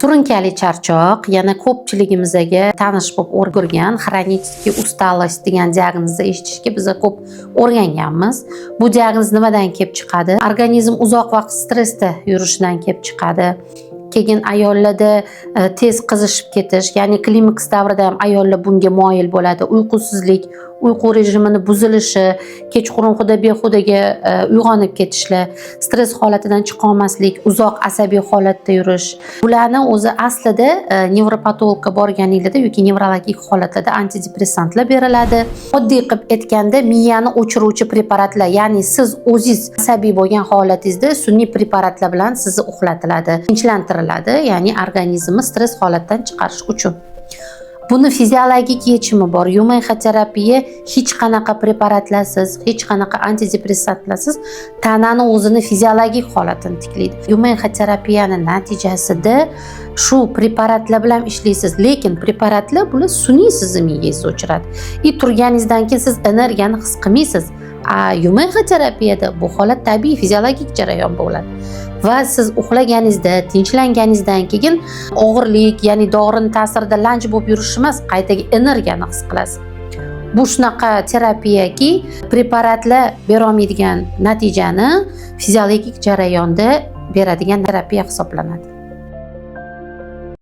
Surunkali charchoq yana ko'pchiligimizga tanish bo'lib o'rgilgan хронический усталость degan diagnozni eshitishga biza ko'p o'rganganmiz. Bu diagnoz nimadan kelib chiqadi? Organizm uzoq vaqt stressda yurishidan kelib chiqadi. Keyin ayollarda tez qizishib ketish, ya'ni klimaks davrida ham ayollar bunga moyil bo'ladi. Uyqusizlik, uyqu rejimini buzilishi, kechqurun xuda behudaga uyg'onib ketishlar, stress holatidan chiqolmaslik, uzoq asabiy holatda yurish. Bularni o'zi aslida nevropatologga borganinglarda yoki nevrologik holatlarda antidepressantlar beriladi. Oddiy qilib aytganda, miyani o'chiruvchi preparatlar, ya'ni siz o'zingiz asabiy bo'lgan holatingizda sun'iy preparatlar bilan sizni uxlatiladi, tinchlantiriladi, ya'ni organizmni stress holatdan chiqarish uchun. Buni fiziologik yechimi bor. ЮМЭХО terapiya hech qanaqa preparatlarsiz, hech qanaqa antidepressantlarsiz tanani o'zini fiziologik holatini tiklaydi. ЮМЭХО terapiyani natijasida shu preparatlar bilan ishlaysiz, lekin preparatlar, bular sun'iy sizni miyangizni o'chiradi. И turganingizdan keyin siz energiyani his qilmaysiz. A ЮМЭХО terapiyada bu holat tabiiy fiziologik jarayon bo'ladi. Va siz uxlaganingizda, tinchlanganingizdan keyin og'irlik, ya'ni dorini ta'sirida lanj bo'lib yurish emas, qaytaga energiyani his qilasiz. Bu shunaqa terapiyaki, preparatlar berolmaydigan natijani fiziologik jarayonda beradigan terapiya hisoblanadi.